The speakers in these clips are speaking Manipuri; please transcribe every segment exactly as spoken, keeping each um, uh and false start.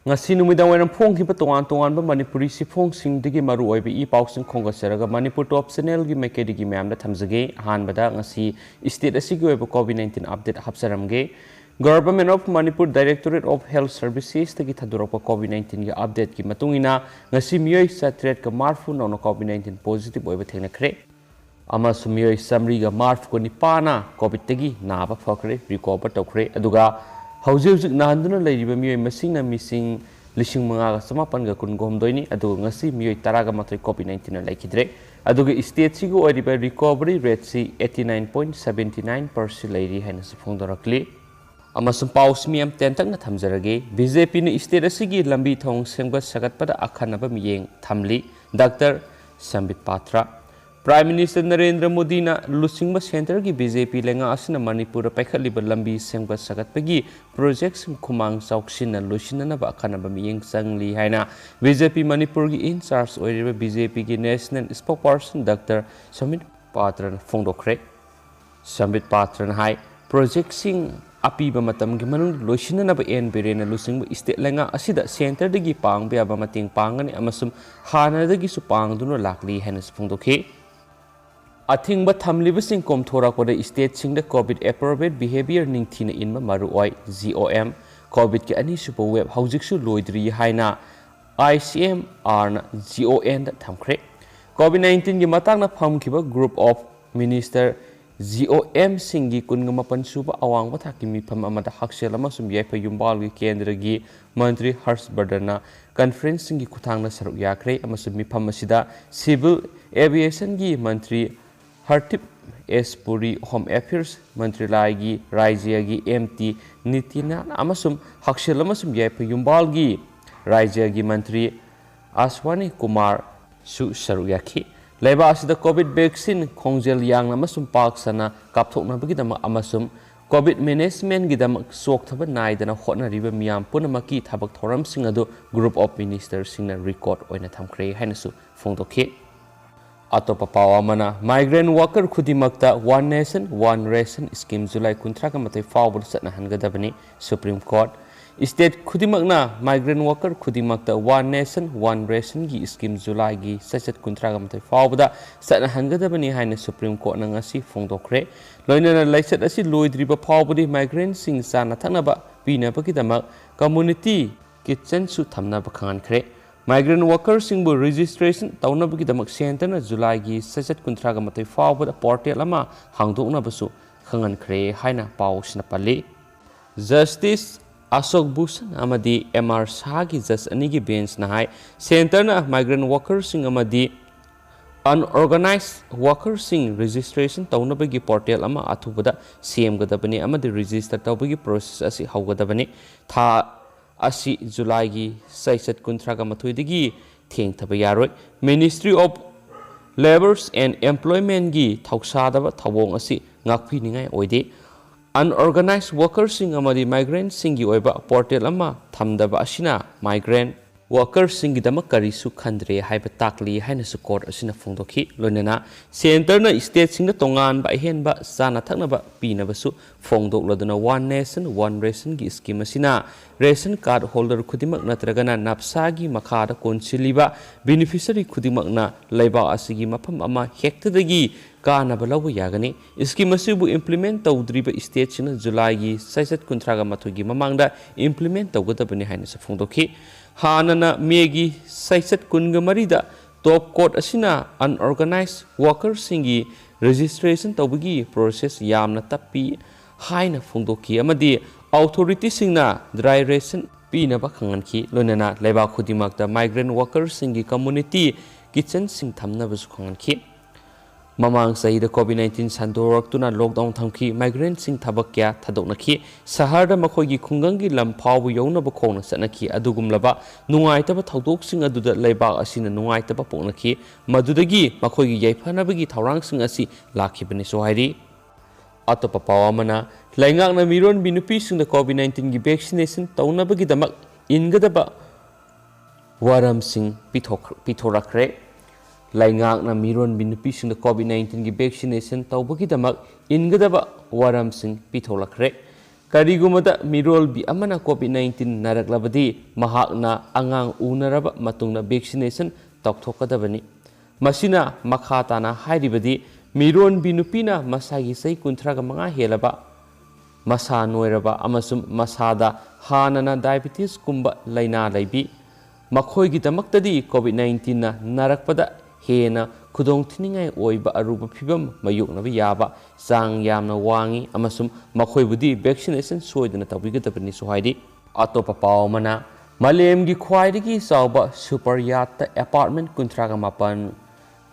ꯉꯁꯤ ꯅꯨꯃꯤꯗꯥꯡ ꯋꯥꯏꯔꯝ ꯐꯣꯡꯈꯤꯕ ꯇꯣꯉꯥꯟ ꯇꯣꯉꯥꯟꯕ ꯃꯅꯤꯄꯨꯔꯤ ꯁꯤꯐꯣꯡꯁꯤꯡꯗꯒꯤ ꯃꯔꯨꯑꯣꯏꯕ ꯏ ꯄꯥꯎꯁꯤꯡ ꯈꯣꯝꯒꯠꯆꯔꯒ ꯃꯅꯤꯄꯨꯔ ꯇꯣꯞ ꯆꯦꯅꯦꯜꯒꯤ ꯃꯥꯏꯀꯩꯗꯒꯤ ꯃꯌꯥꯝꯗ ꯊꯝꯖꯒꯦ꯫ ꯑꯍꯥꯟꯕꯗ ꯉꯁꯤ ꯁ꯭ꯇꯦꯠ ꯑꯁꯤꯒꯤ ꯑꯣꯏꯕ ꯀꯣꯚꯤꯗ ꯅꯥꯏꯟꯇꯤꯟ ꯑꯞꯗꯦꯠ ꯍꯥꯞꯆꯔꯝꯒꯦ꯫ Government of Manipur Directorate of Health Servicesꯇꯒꯤ ꯊꯥꯗꯣꯔꯛꯄ ꯀꯣꯚꯤꯗ ꯅꯥꯏꯟꯇꯤꯟꯒꯤ ꯑꯞꯗꯦꯠꯀꯤ ꯃꯇꯨꯡ ꯏꯟꯅ ꯉꯁꯤ ꯃꯤꯑꯣꯏ ꯆꯥꯇ꯭ꯔꯦꯠꯀ ꯃꯔꯤꯐꯨ ꯅꯧꯅ ꯀꯣꯚꯤꯗ ꯅꯥꯏꯟꯇꯤꯟ ꯄꯣꯖꯤꯇꯤꯚ ꯑꯣꯏꯕ ꯊꯦꯡꯅꯈ꯭ꯔꯦ꯫ ꯑꯃꯁꯨꯡ ꯃꯤꯑꯣꯏ ꯆꯥꯃꯔꯤꯒ ꯃꯔꯤꯐꯨ ꯅꯤꯄꯥꯟꯅ ꯀꯣꯚꯤꯗꯇꯒꯤ ꯅꯥꯕ ꯐꯈ꯭ꯔꯦ, ꯔꯤꯀꯣꯚꯔ ꯇꯧꯈ꯭ꯔꯦ꯫ ꯑꯗꯨꯒ ꯍꯧꯖꯤꯛ ꯍꯧꯖꯤꯛ ꯅꯥꯍꯟꯗꯨꯅ ꯂꯩꯔꯤꯕ ꯃꯤꯑꯣꯏ ꯃꯁꯤꯡꯅ ꯃꯤꯁꯤꯡ ꯂꯤꯁꯤꯡ ꯃꯉꯥꯒ ꯆꯃꯥꯄꯟꯒ ꯀꯨꯟꯒ ꯍꯨꯝꯗꯣꯏꯅꯤ꯫ ꯑꯗꯨꯒ ꯉꯁꯤ ꯃꯤꯑꯣꯏ ꯇꯔꯥꯒ ꯃꯥꯊꯣꯏ ꯀꯣꯚꯤꯗ ꯅꯥꯏꯟꯇꯤꯟꯅ ꯂꯩꯈꯤꯗ꯭ꯔꯦ꯫ ꯑꯗꯨꯒ ꯁ꯭ꯇꯦꯠꯁꯤꯒꯤ ꯑꯣꯏꯔꯤꯕ ꯔꯤꯀꯣꯚꯔꯤ ꯔꯦꯠꯁꯤ eighty nine point seventy nine percent ꯂꯩꯔꯤ ꯍꯥꯏꯅꯁꯨ ꯐꯣꯡꯗꯣꯔꯛꯂꯤ꯫ ꯑꯃꯁꯨꯡ ꯄꯥꯎꯁꯤ ꯃꯤꯌꯥꯝ ꯇꯦꯟꯇꯛꯅ ꯊꯝꯖꯔꯒꯦ꯫ ꯕꯤ ꯖꯦ ꯄꯤꯅ ꯁ꯭ꯇꯦꯠ ꯑꯁꯤꯒꯤ ꯂꯝꯕꯤ ꯊꯣꯡ ꯁꯦꯝꯒꯠ ꯁꯥꯒꯠꯄꯗ ꯑꯈꯟꯅꯕ ꯃꯤꯠꯌꯦꯡ ꯊꯝꯂꯤ꯫ ꯗꯥꯛꯇꯔ ꯁꯝꯕꯤꯠ ꯄꯥꯇ꯭ꯔ꯫ ꯄ꯭ꯔꯥꯏꯝ ꯃꯤꯅꯤꯁꯇꯔ ꯅꯔꯦꯟꯗ꯭ꯔ ꯃꯣꯗꯤꯅ ꯂꯨꯆꯤꯡꯕ ꯁꯦꯟꯇꯔꯒꯤ ꯕꯤ ꯖꯦ ꯄꯤ ꯂꯩꯉꯥꯛ ꯑꯁꯤꯅ ꯃꯅꯤꯄꯨꯔꯗ ꯄꯥꯏꯈꯠꯂꯤꯕ ꯂꯝꯕꯤ ꯁꯦꯝꯒꯠ ꯁꯥꯒꯠꯄꯒꯤ ꯄ꯭ꯔꯣꯖꯦꯛꯁꯤꯡ ꯈꯨꯃꯥꯡ ꯆꯥꯎꯁꯤꯟꯅ ꯂꯣꯏꯁꯤꯟꯅꯅꯕ ꯑꯈꯟꯅꯕ ꯃꯤꯠꯌꯦꯡ ꯆꯪꯂꯤ ꯍꯥꯏꯅ ꯕꯤ ꯖꯦ ꯄꯤ ꯃꯅꯤꯄꯨꯔꯒꯤ ꯏꯟ ꯆꯥꯔꯖ ꯑꯣꯏꯔꯤꯕ ꯕꯤ ꯖꯦ ꯄꯤꯒꯤ ꯅꯦꯁꯅꯦꯜ ꯁ꯭ꯄꯣꯛꯄꯔꯁꯟ ꯗꯥꯛꯇꯔ ꯁꯃꯤꯠ ꯄꯥꯇ꯭ꯔꯅ ꯐꯣꯡꯗꯣꯛꯈ꯭ꯔꯦ꯫ ꯁꯝꯕꯤꯠ ꯄꯥꯇ꯭ꯔꯅ ꯍꯥꯏ, ꯄ꯭ꯔꯣꯖꯦꯛꯁꯤꯡ ꯑꯄꯤꯕ ꯃꯇꯝꯒꯤ ꯃꯅꯨꯡꯗ ꯂꯣꯏꯁꯤꯟꯅꯅꯕ ꯑꯦꯟ ꯕꯤꯔꯦꯟꯅ ꯂꯨꯆꯤꯡꯕ ꯁ꯭ꯇꯦꯠ ꯂꯩꯉꯥꯛ ꯑꯁꯤꯗ ꯁꯦꯟꯇꯔꯗꯒꯤ ꯄꯥꯡꯕ ꯌꯥꯕ ꯃꯇꯦꯡ ꯄꯥꯡꯒꯅꯤ ꯑꯃꯁꯨꯡ ꯍꯥꯟꯅꯗꯒꯤꯁꯨ ꯄꯥꯡꯗꯨꯅ ꯂꯥꯛꯂꯤ ꯍꯥꯏꯅꯁꯨ ꯐꯣꯡꯗꯣꯛꯈꯤ꯫ ꯑꯊꯤꯡꯕ ꯊꯝꯂꯤꯕꯁꯤꯡ ꯀꯣꯝꯊꯣꯔꯛꯄꯗ ꯁ꯭ꯇꯦꯠꯁꯤꯡꯗ ꯀꯣꯚꯤꯗ ꯑꯦꯄ꯭ꯔꯣꯄ꯭ꯔꯤꯌꯦꯠ ꯕꯤꯍꯦꯕꯤꯌꯔ ꯅꯤꯡꯊꯤꯅ ꯏꯟꯕ ꯃꯔꯨ ꯑꯣꯏ꯫ ꯖꯤ ꯑꯣ ꯑꯦꯝ, ꯀꯣꯚꯤꯗꯀꯤ ꯑꯅꯤꯁꯨꯕ ꯋꯦꯕ ꯍꯧꯖꯤꯛꯁꯨ ꯂꯣꯏꯗ꯭ꯔꯤ ꯍꯥꯏꯅ I C M ꯑꯥꯔꯅ G O and ꯊꯝꯈ꯭ꯔꯦ꯫ ꯀꯣꯚꯤꯗ ꯅꯥꯏꯟꯇꯤꯟꯒꯤ ꯃꯇꯥꯡꯗ ꯐꯝꯈꯤꯕ group of minister G O ꯑꯦꯝꯁꯤꯡꯒꯤ ꯀꯨꯟꯒ ꯃꯥꯄꯟ ꯁꯨꯕ ꯑꯋꯥꯡꯕ ꯊꯥꯛꯀꯤ ꯃꯤꯐꯝ ꯑꯃꯗ ꯍꯛꯁꯦꯜ ꯑꯃꯁꯨꯡ ꯌꯥꯏꯐ ꯌꯨꯝꯕꯥꯜꯒꯤ ꯀꯦꯟꯗ꯭ꯔꯒꯤ ꯃꯟꯇ꯭ꯔꯤ ꯍꯔꯁ ꯕꯔꯙꯟꯅ ꯀꯟꯐꯔꯦꯟꯁꯁꯤꯡꯒꯤ ꯈꯨꯠꯊꯥꯡꯗ ꯁꯔꯨꯛ ꯌꯥꯈ꯭ꯔꯦ ꯑꯃꯁꯨꯡ ꯃꯤꯐꯝ ꯑꯁꯤꯗ ꯁꯤꯚꯤꯜ ꯑꯦꯚꯤꯌꯦꯁꯟꯒꯤ ꯃꯟꯇ꯭ꯔꯤ ꯍꯔꯗꯤꯞ ꯑꯦꯁ ꯄꯨꯔꯤ, ꯍꯣꯝ ꯑꯦꯐꯤꯌꯔꯁ ꯃꯟꯇ꯭ꯔꯤꯂꯥꯏꯒꯤ ꯔꯥꯖ꯭ꯌꯒꯤ ꯑꯦꯝ ꯇꯤ ꯅꯤꯇꯤꯅꯥꯟ ꯑꯃꯁꯨꯡ ꯍꯛꯁꯦꯜ ꯑꯃꯁꯨꯡ ꯌꯥꯏꯐ ꯌꯨꯝꯕꯥꯜꯒꯤ ꯔꯥꯖ꯭ꯌꯒꯤ ꯃꯟꯇ꯭ꯔꯤ ꯑꯁ꯭ꯋꯥꯅꯤ ꯀꯨꯃꯥꯔꯁꯨ ꯁꯔꯨꯛ ꯌꯥꯈꯤ꯫ ꯂꯩꯕꯥꯛ ꯑꯁꯤꯗ ꯀꯣꯚꯤꯗ ꯚꯦꯛꯁꯤꯟ ꯈꯣꯡꯖꯦꯜ ꯌꯥꯡꯅ ꯑꯃꯁꯨꯡ ꯄꯥꯛ ꯁꯟꯅ ꯀꯥꯞꯊꯣꯛꯅꯕꯒꯤꯗꯃꯛ ꯑꯃꯁꯨꯡ ꯀꯣꯚꯤꯗ ꯃꯦꯅꯦꯖꯃꯦꯟꯠꯒꯤꯗꯃꯛ ꯆꯣꯛꯊꯕ ꯅꯥꯏꯗꯅ ꯍꯣꯠꯅꯔꯤꯕ ꯃꯤꯌꯥꯝ ꯄꯨꯝꯅꯃꯛꯀꯤ ꯊꯕꯛ ꯊꯧꯔꯝꯁꯤꯡ ꯑꯗꯨ ꯒ꯭ꯔꯨꯞ ꯑꯣꯐ ꯃꯤꯅꯤꯁꯇꯔꯁꯤꯡꯅ ꯔꯦꯀꯣꯔꯗ ꯑꯣꯏꯅ ꯊꯝꯈ꯭ꯔꯦ ꯍꯥꯏꯅꯁꯨ ꯐꯣꯡꯗꯣꯛꯈꯤ꯫ ꯑꯇꯣꯞꯄ ꯄꯥꯎ ꯑꯃꯅ, ꯃꯥꯏꯒ꯭ꯔꯦꯟꯠ ꯋꯥꯀꯔ ꯈꯨꯗꯤꯡꯃꯛꯇ One Nation One Ration scheme ꯖꯨꯂꯥꯏ ꯀꯨꯟꯊ꯭ꯔꯥꯒ ꯃꯥꯊꯣꯏ ꯐꯥꯎꯕꯗ ꯆꯠꯅꯍꯟꯒꯗꯕꯅꯤ꯫ Supreme court. State ꯈꯨꯗꯤꯡꯃꯛꯅ migrant worker ꯈꯨꯗꯤꯡꯃꯛꯇ One Nation One Ration ꯒꯤ scheme July ꯒꯤ ꯆꯩꯆꯠ ꯀꯨꯟꯊ꯭ꯔꯥꯒ ꯃꯥꯊꯣꯏ ꯐꯥꯎꯕꯗ ꯆꯠꯅꯍꯟꯒꯗꯕꯅꯤ ꯍꯥꯏꯅ Supreme Court ꯅ ꯉꯁꯤ ꯐꯣꯡꯗꯣꯛꯈ꯭ꯔꯦ꯫ ꯂꯣꯏꯅꯅ ꯂꯥꯏꯆꯠ ꯑꯁꯤ ꯂꯣꯏꯗ꯭ꯔꯤꯕ ꯐꯥꯎꯕꯗꯤ migrant ꯁꯤꯡ ꯆꯥꯅ ꯊꯛꯅꯕ ꯄꯤꯅꯕꯒꯤꯗꯃꯛ community kitchen ꯁꯨ ꯊꯝꯅꯕ ꯈꯪꯍꯟꯈ꯭ꯔꯦ꯫ Migrant worker ꯁꯤꯡꯕꯨ registration ꯇꯧꯅꯕꯒꯤꯗꯃꯛ centre ꯅ July ꯒꯤ ꯆꯩꯆꯠ ꯀꯨꯟꯊ꯭ꯔꯥꯒ ꯃꯥꯊꯣꯏ ꯐꯥꯎꯕꯗ portal ꯑꯃ ꯍꯥꯡꯗꯣꯛꯅꯕꯁꯨ ꯈꯪꯍꯟꯈ꯭ꯔꯦ ꯍꯥꯏꯅ ꯄꯥꯎꯁꯤꯅ ꯄꯜꯂꯤ꯫ Justice ꯑꯁꯣꯛ ꯚꯨꯁꯟ ꯑꯃꯗꯤ M R Shah ꯒꯤ judge ꯑꯅꯤꯒꯤ bench ꯅ ꯍꯥꯏ, centre ꯅ migrant worker ꯁꯤꯡ ꯑꯃꯗꯤ unorganized worker ꯁꯤꯡ registration ꯇꯧꯅꯕꯒꯤ portal ꯑꯃ ꯑꯊꯨꯕꯗ ꯁꯦꯝꯒꯗꯕꯅꯤ ꯑꯃꯗꯤ register ꯇꯧꯕꯒꯤ process ꯑꯁꯤ ꯍꯧꯒꯗꯕꯅꯤ꯫ ꯊꯥ ꯑꯁꯤ July ꯒꯤ ꯆꯩꯆꯠ ꯀꯨꯟꯊ꯭ꯔꯥꯒ ꯃꯥꯊꯣꯏꯗꯒꯤ ꯊꯦꯡꯊꯕ ꯌꯥꯔꯣꯏ꯫ Ministry of Labour and Employment ꯒꯤ ꯊꯧꯁꯥꯗꯕ ꯊꯧꯑꯣꯡ ꯑꯁꯤ ꯉꯥꯛꯄꯤꯅꯤꯡꯉꯥꯏ ꯑꯣꯏꯗꯦ꯫ Unorganized worker ꯁꯤꯡ ꯑꯃꯗꯤ migrant ꯁꯤꯡꯒꯤ ꯑꯣꯏꯕ portal ꯑꯃ ꯊꯝꯗꯕ ꯑꯁꯤꯅ migrant worker ꯁꯤꯡꯒꯤꯗꯃꯛ ꯀꯔꯤꯁꯨ ꯈꯟꯗ꯭ꯔꯦ ꯍꯥꯏꯕ ꯇꯥꯛꯂꯤ ꯍꯥꯏꯅꯁꯨ court ꯑꯁꯤꯅ ꯐꯣꯡꯗꯣꯛꯈꯤ꯫ ꯂꯣꯏꯅꯅ centre ꯅ state ꯁꯤꯡꯗ ꯇꯣꯉꯥꯟꯕ ꯑꯍꯦꯟꯕ ꯆꯥꯅ ꯊꯛꯅꯕ ꯄꯤꯅꯕꯁꯨ ꯐꯣꯡꯗꯣꯛꯂꯗꯨꯅ One Nation One Ration ꯒꯤ scheme ꯑꯁꯤꯅ ration card holder ꯈꯨꯗꯤꯡꯃꯛ ꯅꯠꯇ꯭ꯔꯒꯅ NAFSA ꯒꯤ ꯃꯈꯥꯗ ꯀꯣꯟꯁꯤꯜꯂꯤꯕ beneficiary ꯈꯨꯗꯤꯡꯃꯛꯅ ꯂꯩꯕꯥꯛ ꯑꯁꯤꯒꯤ ꯃꯐꯝ ꯑꯃ ꯍꯦꯛꯇꯗꯒꯤ ꯀꯥꯟꯅꯕ ꯂꯧꯕ ꯌꯥꯒꯅꯤ꯫ Scheme ꯑꯁꯤꯕꯨ implement ꯇꯧꯗ꯭ꯔꯤꯕ state ꯁꯤꯡꯅ July ꯒꯤ ꯆꯩꯆꯠ ꯀꯨꯟꯊ꯭ꯔꯥꯒ ꯃꯥꯊꯣꯏꯒꯤ ꯃꯃꯥꯡꯗ implement ꯇꯧꯒꯗꯕꯅꯤ ꯍꯥꯏꯅꯁꯨ ꯐꯣꯡꯗꯣꯛꯈꯤ꯫ ꯍꯥꯟꯅꯅ May ꯒꯤ ꯆꯩꯆꯠ ꯀꯨꯟꯒ ꯃꯔꯤꯗ top court ꯑꯁꯤꯅ unorganized worker ꯁꯤꯡꯒꯤ registration ꯇꯧꯕꯒꯤ process ꯌꯥꯝꯅ ꯇꯞꯄꯤ ꯍꯥꯏꯅ ꯐꯣꯡꯗꯣꯛꯈꯤ ꯑꯃꯗꯤ authority ꯁꯤꯡꯅ dry ration ꯄꯤꯅꯕ ꯈꯪꯍꯟꯈꯤ꯫ ꯂꯣꯏꯅꯅ ꯂꯩꯕꯥꯛ ꯈꯨꯗꯤꯡꯃꯛꯇ migrant worker ꯁꯤꯡꯒꯤ community kitchen ꯁꯤꯡ ꯊꯝꯅꯕꯁꯨ ꯈꯪꯍꯟꯈꯤ꯫ ꯃꯃꯥꯡ ꯆꯍꯤꯗ COVID nineteen ꯁꯟꯗꯣꯔꯛꯇꯨꯅ lockdown ꯊꯝꯈꯤ꯫ Migrant ꯁꯤꯡ ꯊꯕꯛ ꯀꯌꯥ ꯊꯥꯗꯣꯛꯅꯈꯤ꯫ ꯁꯍꯔꯗ ꯃꯈꯣꯏꯒꯤ ꯈꯨꯡꯒꯪꯒꯤ ꯂꯝ ꯐꯥꯎꯕ ꯌꯧꯅꯕ ꯈꯣꯡꯅ ꯆꯠꯅꯈꯤ꯫ ꯑꯗꯨꯒꯨꯝꯂꯕ ꯅꯨꯡꯉꯥꯏꯇꯕ ꯊꯧꯗꯣꯛꯁꯤꯡ ꯑꯗꯨꯗ ꯂꯩꯕꯥꯛ ꯑꯁꯤꯅ ꯅꯨꯡꯉꯥꯏꯇꯕ ꯄꯣꯛꯅꯈꯤ꯫ ꯃꯗꯨꯗꯒꯤ ꯃꯈꯣꯏꯒꯤ ꯌꯥꯏꯐꯅꯕꯒꯤ ꯊꯧꯔꯥꯡꯁꯤꯡ ꯑꯁꯤ ꯂꯥꯛꯈꯤꯕꯅꯤꯁꯨ ꯍꯥꯏꯔꯤ꯫ ꯑꯇꯣꯞꯄ ꯄꯥꯎ ꯑꯃꯅ, ꯂꯩꯉꯥꯛꯅ ꯃꯤꯔꯣꯟꯕꯤ ꯅꯨꯄꯤꯁꯤꯡꯗ COVID nineteen ꯒꯤ vaccination ꯇꯧꯅꯕꯒꯤꯗꯃꯛ ꯏꯟꯒꯗꯕ ꯋꯥꯔꯝꯁꯤꯡ ꯄꯤꯊꯣꯛ-, ꯄꯤꯊꯣꯔꯛꯈ꯭ꯔꯦ꯫ ꯂꯩꯉꯥꯛꯅ ꯃꯤꯔꯣꯟꯕꯤ ꯅꯨꯄꯤꯁꯤꯡꯗ COVID nineteen ꯒꯤ vaccination ꯇꯧꯕꯒꯤꯗꯃꯛ ꯏꯟꯒꯗꯕ ꯋꯥꯔꯝꯁꯤꯡ ꯄꯤꯊꯣꯛꯂꯛꯈ꯭ꯔꯦ꯫ ꯀꯔꯤꯒꯨꯝꯕꯗ ꯃꯤꯔꯣꯜꯕꯤ ꯑꯃꯅ COVID nineteen ꯅꯥꯔꯛꯂꯕꯗꯤ, ꯃꯍꯥꯛꯅ ꯑꯉꯥꯡ ꯎꯅꯔꯕ ꯃꯇꯨꯡꯗ vaccination ꯇꯧꯊꯣꯛꯀꯗꯕꯅꯤ꯫ ꯃꯁꯤꯅ ꯃꯈꯥ ꯇꯥꯅ ꯍꯥꯏꯔꯤꯕꯗꯤ, ꯃꯤꯔꯣꯟꯕꯤ ꯅꯨꯄꯤꯅ ꯃꯁꯥꯒꯤ ꯆꯍꯤ ꯀꯨꯟꯊ꯭ꯔꯥꯒ ꯃꯉꯥ ꯍꯦꯜꯂꯕ, ꯃꯁꯥ ꯅꯣꯏꯔꯕ ꯑꯃꯁꯨꯡ ꯃꯁꯥꯗ ꯍꯥꯟꯅꯅ diabetesꯀꯨꯝꯕ ꯂꯥꯏꯅꯥ ꯂꯩꯕꯤ, ꯃꯈꯣꯏꯒꯤꯗꯃꯛꯇꯗꯤ COVID nineteenꯅ ꯅꯥꯔꯛꯄꯗ ꯍꯦꯟꯅ ꯈꯨꯗꯣꯡꯊꯤꯅꯤꯡꯉꯥꯏ ꯑꯣꯏꯕ ꯑꯔꯨꯕ ꯐꯤꯚꯝ ꯃꯥꯌꯣꯛꯅꯕ ꯌꯥꯕ ꯆꯥꯡ ꯌꯥꯝꯅ ꯋꯥꯡꯏ, ꯑꯃꯁꯨꯡ ꯃꯈꯣꯏꯕꯨꯗꯤ vaccination ꯁꯣꯏꯗꯅ ꯇꯧꯕꯤꯒꯗꯕꯅꯤꯁꯨ ꯍꯥꯏꯔꯤ꯫ ꯑꯇꯣꯞꯄ ꯄꯥꯎ ꯑꯃꯅ, ꯃꯥꯂꯦꯝꯒꯤ ꯈ꯭ꯋꯥꯏꯗꯒꯤ ꯆꯥꯎꯕ super yachtꯇ apartment ꯀꯨꯟꯊ꯭ꯔꯥꯒ ꯃꯥꯄꯟ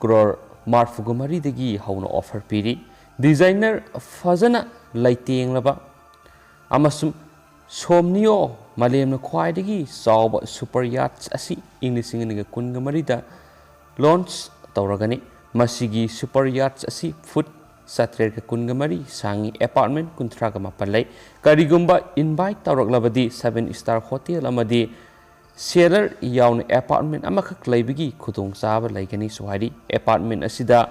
ꯀ꯭ꯔꯣꯔ ꯃꯔꯤꯐꯨꯒ ꯃꯔꯤꯗꯒꯤ ꯍꯧꯅ offer ꯄꯤꯔꯤ꯫ Designer ꯐꯖꯅ ꯂꯩꯇꯦꯡꯂꯕ ꯑꯃꯁꯨꯡ Somnio, ꯃꯥꯂꯦꯝꯅ ꯈ꯭ꯋꯥꯏꯗꯒꯤ ꯆꯥꯎꯕ super yacht ꯑꯁꯤ ꯏꯪ ꯂꯤꯁꯤꯡ ꯑꯅꯤꯒ ꯀꯨꯟꯒ ꯃꯔꯤꯗ launch ꯇꯧꯔꯒꯅꯤ꯫ ꯃꯁꯤꯒꯤ super yacht ꯑꯁꯤ foot ꯆꯥꯇ꯭ꯔꯦꯠꯀ ꯀꯨꯟꯒ ꯃꯔꯤ ꯁꯥꯡꯉꯤ, apartment ꯀꯨꯟꯊ꯭ꯔꯥꯒ ꯃꯥꯄꯟ ꯂꯩ꯫ ꯀꯔꯤꯒꯨꯝꯕ invite ꯇꯧꯔꯛꯂꯕꯗꯤ, seven star hotel ꯑꯃꯗꯤ cellar ꯌꯥꯎꯅ apartment ꯑꯃꯈꯛ ꯂꯩꯕꯒꯤ ꯈꯨꯗꯣꯡꯆꯥꯕ ꯂꯩꯒꯅꯤꯁꯨ ꯍꯥꯏꯔꯤ꯫ Apartment ꯑꯁꯤꯗ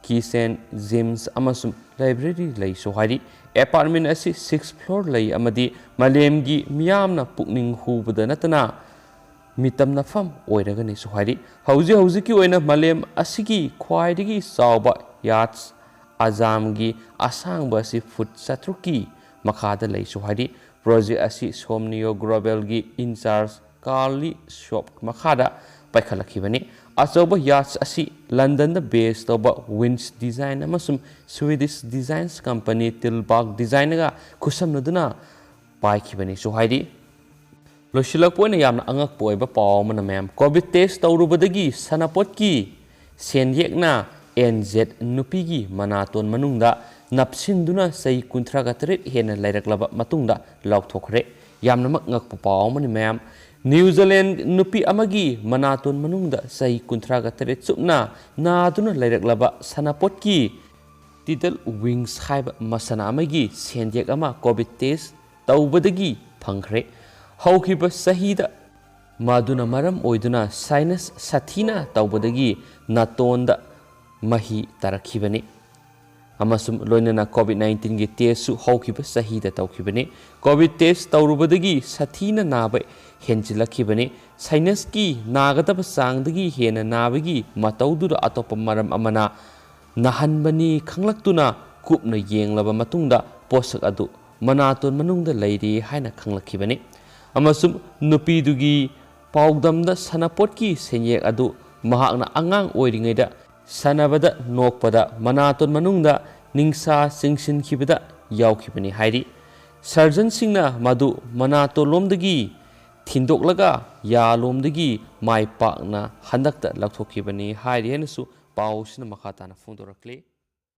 kitchen, gyms ꯑꯃꯁꯨꯡ library ꯂꯩꯁꯨ ꯍꯥꯏꯔꯤ꯫ Apartment ꯑꯁꯤ six floor ꯂꯩ ꯑꯃꯗꯤ ꯃꯥꯂꯦꯝꯒꯤ ꯃꯤꯌꯥꯝꯅ ꯄꯨꯛꯅꯤꯡ ꯍꯨꯕꯗ ꯅꯠꯇꯅ ꯃꯤꯇꯝꯅꯐꯝ ꯑꯣꯏꯔꯒꯅꯤꯁꯨ ꯍꯥꯏꯔꯤ꯫ ꯍꯧꯖꯤꯛ ꯍꯧꯖꯤꯛꯀꯤ ꯑꯣꯏꯅ ꯃꯥꯂꯦꯝ ꯑꯁꯤꯒꯤ ꯈ꯭ꯋꯥꯏꯗꯒꯤ ꯆꯥꯎꯕ yacht Azamꯒꯤ ꯑꯁꯥꯡꯕ ꯑꯁꯤ foot ꯆꯥꯇ꯭ꯔꯨꯛꯀꯤ ꯃꯈꯥꯗ ꯂꯩꯁꯨ ꯍꯥꯏꯔꯤ꯫ Project ꯑꯁꯤ Somnio Globalꯒꯤ in charge Carly Shop ꯃꯈꯥꯗ ꯄꯥꯏꯈꯠꯂꯛꯈꯤꯕꯅꯤ꯫ ꯑꯆꯧꯕ yacht ꯑꯁꯤ Londonꯗ base ꯇꯧꯕ Wins Design ꯑꯃꯁꯨꯡ Swedish Designs Company Tillbaka Designꯒ ꯈꯨꯠꯁꯝꯅꯗꯨꯅ ꯄꯥꯏꯈꯤꯕꯅꯤꯁꯨ ꯍꯥꯏꯔꯤ꯫ ꯂꯣꯏꯁꯤꯜꯂꯛꯄ ꯑꯣꯏꯅ ꯌꯥꯝꯅ ꯑꯉꯛꯄ ꯑꯣꯏꯕ ꯄꯥꯎ ꯑꯃꯅ, ꯃꯌꯥꯝ, COVID test ꯇꯧꯔꯨꯕꯗꯒꯤ ꯁꯥꯟꯅꯄꯣꯠꯀꯤ ꯁꯦꯟꯌꯦꯛꯅ ꯑꯦꯟ ꯖꯦꯠ ꯅꯨꯄꯤꯒꯤ ꯃꯅꯥꯇꯣꯟ ꯃꯅꯨꯡꯗ ꯅꯞꯁꯤꯟꯗꯨꯅ ꯆꯍꯤ ꯀꯨꯟꯊ꯭ꯔꯥꯒ ꯇꯔꯦꯠ ꯍꯦꯟꯅ ꯂꯩꯔꯛꯂꯕ ꯃꯇꯨꯡꯗ ꯂꯥꯎꯊꯣꯛꯈ꯭ꯔꯦ꯫ ꯌꯥꯝꯅꯃꯛ ꯉꯛꯄ ꯄꯥꯎ ꯑꯃꯅꯤ, ꯃꯌꯥꯝ꯫ New Zealand ꯅꯨꯄꯤ ꯑꯃꯒꯤ ꯃꯅꯥꯇꯣꯟ ꯃꯅꯨꯡꯗ ꯆꯍꯤ ꯀꯨꯟꯊ꯭ꯔꯥꯒ ꯇꯔꯦꯠ ꯆꯨꯞꯅ ꯅꯥꯗꯨꯅ ꯂꯩꯔꯛꯂꯕ ꯁꯥꯟꯅꯄꯣꯠꯀꯤ Tidal Wings ꯍꯥꯏꯕ ꯃꯁꯥꯟꯅ ꯑꯃꯒꯤ ꯁꯦꯟꯌꯦꯛ ꯑꯃ COVID test ꯇꯧꯕꯗꯒꯤ ꯐꯪꯈ꯭ꯔꯦ꯫ ꯍꯧꯈꯤꯕ ꯆꯍꯤꯗ ꯃꯗꯨꯅ ꯃꯔꯝ ꯑꯣꯏꯗꯨꯅ sinus ꯁꯥꯊꯤꯅ ꯇꯧꯕꯗꯒꯤ ꯅꯥꯇꯣꯟꯗ ꯃꯍꯤ ꯇꯥꯔꯛꯈꯤꯕꯅꯤ꯫ ꯑꯃꯁꯨꯡ ꯂꯣꯏꯅꯅ COVID nineteen ꯒꯤ test ꯁꯨ ꯍꯧꯈꯤꯕ ꯆꯍꯤꯗ ꯇꯧꯈꯤꯕꯅꯤ꯫ COVID test ꯇꯧꯔꯨꯕꯗꯒꯤ ꯁꯥꯊꯤꯅ ꯅꯥꯕ ꯍꯦꯟꯖꯤꯜꯂꯛꯈꯤꯕꯅꯤ꯫ Sinus ꯀꯤ ꯅꯥꯒꯗꯕ ꯆꯥꯡꯗꯒꯤ ꯍꯦꯟꯅ ꯅꯥꯕꯒꯤ ꯃꯇꯧꯗꯨꯗ ꯑꯇꯣꯞꯄ ꯃꯔꯝ ꯑꯃꯅ ꯅꯥꯍꯟꯕꯅꯤ ꯈꯪꯂꯛꯇꯨꯅ ꯀꯨꯞꯅ ꯌꯦꯡꯂꯕ ꯃꯇꯨꯡꯗ ꯄꯣꯠꯁꯛ ꯑꯗꯨ ꯃꯅꯥꯇꯣꯟ ꯃꯅꯨꯡꯗ ꯂꯩꯔꯤ ꯍꯥꯏꯅ ꯈꯪꯂꯛꯈꯤꯕꯅꯤ꯫ ꯑꯃꯁꯨꯡ ꯅꯨꯄꯤꯗꯨꯒꯤ ꯄꯥꯎꯗꯝꯗ ꯁꯥꯟꯅꯄꯣꯠꯀꯤ ꯁꯦꯟꯌꯦꯛ ꯑꯗꯨ ꯃꯍꯥꯛꯅ ꯑꯉꯥꯡ ꯑꯣꯏꯔꯤꯉꯩꯗ ꯁꯥꯟꯅꯕꯗ ꯅꯣꯛꯄꯗ ꯃꯅꯥꯇꯣꯟ ꯃꯅꯨꯡꯗ ꯅꯤꯡꯁꯥ ꯆꯤꯡꯁꯤꯟꯈꯤꯕꯗ ꯌꯥꯎꯈꯤꯕꯅꯤ ꯍꯥꯏꯔꯤ꯫ Surgeon ꯁꯤꯡꯅ ꯃꯗꯨ ꯃꯅꯥꯇꯣꯟꯂꯣꯝꯗꯒꯤ ꯊꯤꯟꯗꯣꯛꯂꯒ ꯌꯥꯂꯣꯝꯗꯒꯤ ꯃꯥꯏ ꯄꯥꯛꯅ ꯍꯟꯗꯛꯇ ꯂꯧꯊꯣꯛꯈꯤꯕꯅꯤ ꯍꯥꯏꯔꯤ ꯍꯥꯏꯅꯁꯨ ꯄꯥꯎꯁꯤꯅ ꯃꯈꯥ ꯇꯥꯅ ꯐꯣꯡꯗꯣꯔꯛꯂꯤ꯫